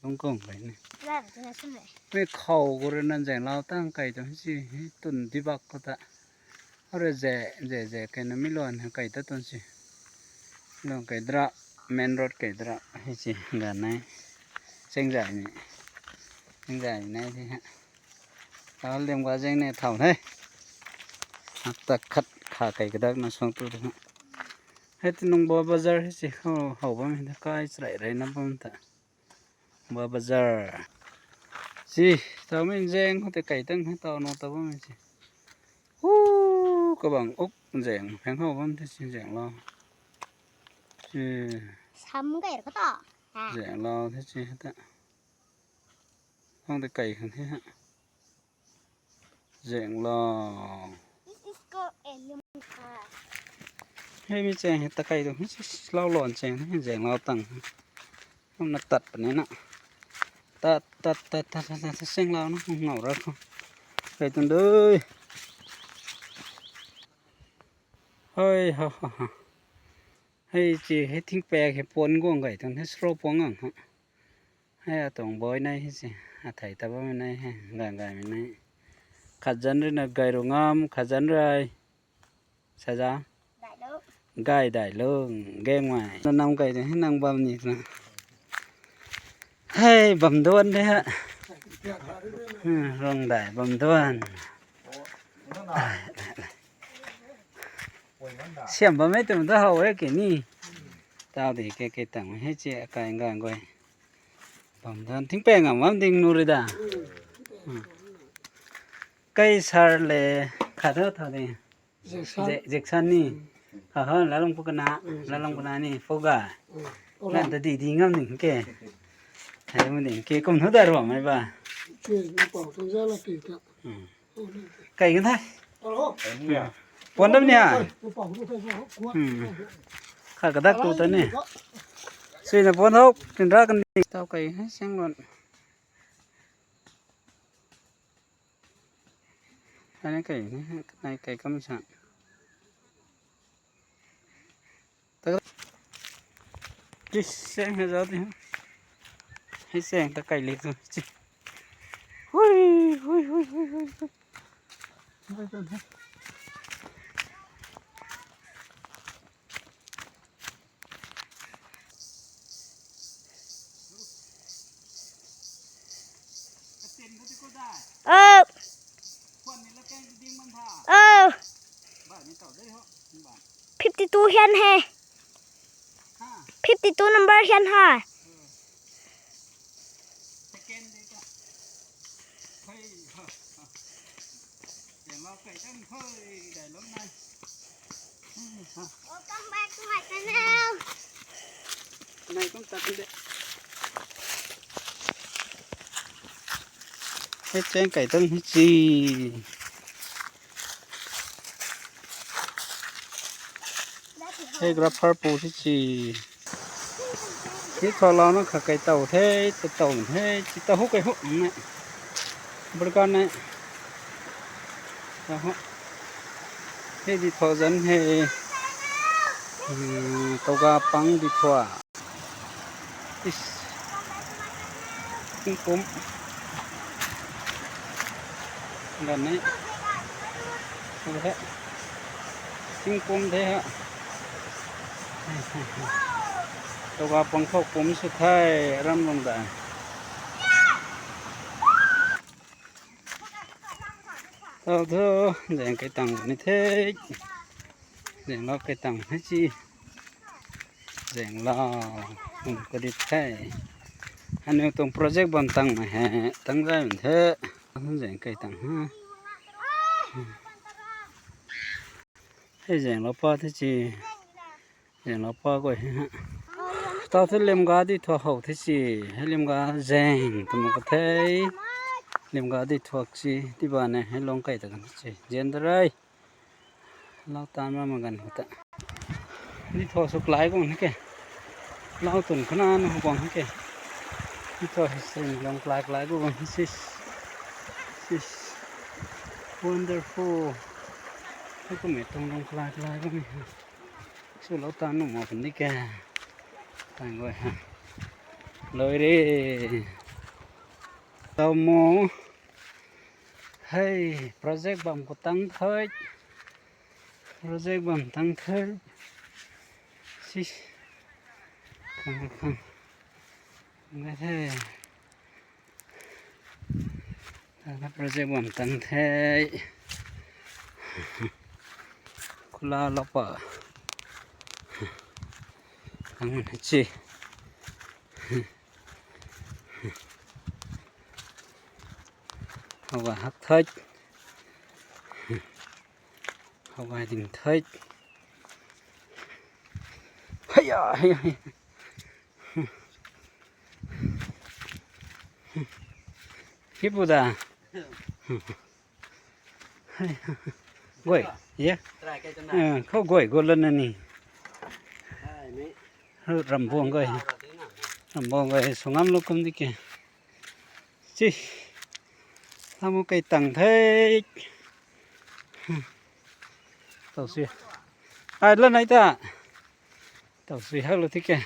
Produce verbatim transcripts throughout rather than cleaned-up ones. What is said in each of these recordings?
Lungkung kai ni. Mei khou khou rui na zenglau tang kai tuang si, hi tun di bak khou ta. Hou rui ze, ze, ze, kai na mi luan hei kai ta tuang si. Luan kai dra, main road kai dra, hi si, ga nai. Cheng zai ni. Cheng zai ni nai si ha. Tau liam ga zeng ne thau the. Hak ta khat kha kai kadak na suang tu de ha. Hei ti nung ba bazar hi si khou, hou bam hei ta kai chrai rai na bam ta. Ba bazar. Si, tau mei zeng khou te kai tang hei tau no ta bam si. Hu, kabang uk zeng, pheng hou bam te si zeng lo. Si. Sam kai ra khou ta. Zeng lo te si ta. Hang te kai khang the ha. Zeng lo. Hei mi cheng hei ta kai tu, hei si lau luan cheng, hei zeng lau tang. Kum na tat puni na. Tat, tat, tat, tat, tat, tat, seng lau na, ngau ra khou. Kai tuang dui. Hei, ha, ha, ha. Hei chi, hei thing pek, hei puan guang kai tuang, hei sro puang ngang ha. Hei atuang boi nai hei si, athei ta bammei nai hei, gang gaymei nai. Khat zan rui na gay ru ngam, khat zan rui. Saza? Gay dai lung, geng mai. Na nam kai de, hei nang bam ni na. Hei, bam duan de ha. Hmm, rong dai, bam duan. Siam bam mei tum ta how e ki ni. Tau di ke ke tang hei chi akai gang guay. Bam dan thing peng am bam ding nu ri da. Hmm. Kai sar le khat tho tho di. Jackson. Je-, Jackson ni. Hmm. Ha ha, lalung pu kana, hmm, lalung kana ni, pu ga. Hmm. Lan ta di di ngam ning ke. Hai mu ding ke kum tho da ro mai ba. Chui, na pau tu za la pi ta. Hmm. Kai kan the. Hello. Puan dam ni ha. Hmm. Kha kadak tu ta ni. Sui na puan hok, tin ra kan ni. Tau kai hai seng lon. Hai na kai ni, nai kai kam sa. Chi seng hei zau ti. Hei seng ta kai le tu. Chi. Hui, hui, hui, hui, hui, hui. Oh. Oh. Fifty two hian he. Fifty two number hian ha. Welcome back to my channel. Hei cheng kai tang hei chi. Hei grapher pu hei chi. Hei thua lau na kha kai tau the, ta tau the, chi ta hu kai hu ne. Burger ne. Ta hu. Hei di thua zan hei. Hmm, toga pang di thua. Is. Tingkum. Ganv ni. Tingkum the ha. Toga pang khou kum sw the, ram lung da. Tau thu, zeng kai tang ni the. Zeng lou kai tang hei chi. Zeng lou, kum kadit the. Aniu tuang project bam tang mei hei, tang zay bam the. Zeng kai tang ha. Hei zeng lou pa the chi. Zeng lou pa guay hei ha. Tau the lim ga di thua how the chi. Hei lim ga zeng, tw mak ka the. Lim ga di thuak chi. Ti ba ne, hei long kai ta kan chi. Zeng da rei. Lau tan ma ma ganv khou ta. Ni thua sw klai guang hei ke. Lau tun khana na guang hei ke. Ni thua history long klai klai guang hei sis. Sis. Wonderful. Hei kum e tuang long klai klai guang hei. Sw lau tan nu ma pun di ke. Tan guay ha. Loi re. Tau mo. Hei, project bam khou tang thei. Project bam tang thei. Si. Khang, khang. Ngai the. Tana project bam tang the. Khula lapa. Kang na chi. Hawa hak thai. Hawa ding thai. Haya, haya, haya. Hipu da. Goi, ye. Khou goi gol na ni. Rambuang goi. Rambuang goi sungam lu kum di ke. Chi. Tamu kai tang the. Tau si. Ai la nai ta. Tau si hak lu ti ke.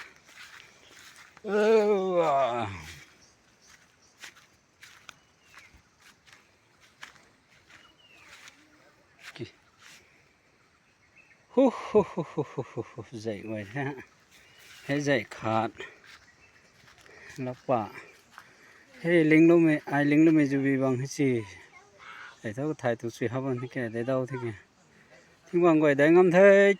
Hu hu hu hu hu hu hu, zai guay the. Hei zai khat. Lapa. Hei linglumei, ai linglumei zubi bang hei si. Hei thu thay tu sui hap bang the ke, dei dau the ke. Thing bang guay dei ngam the.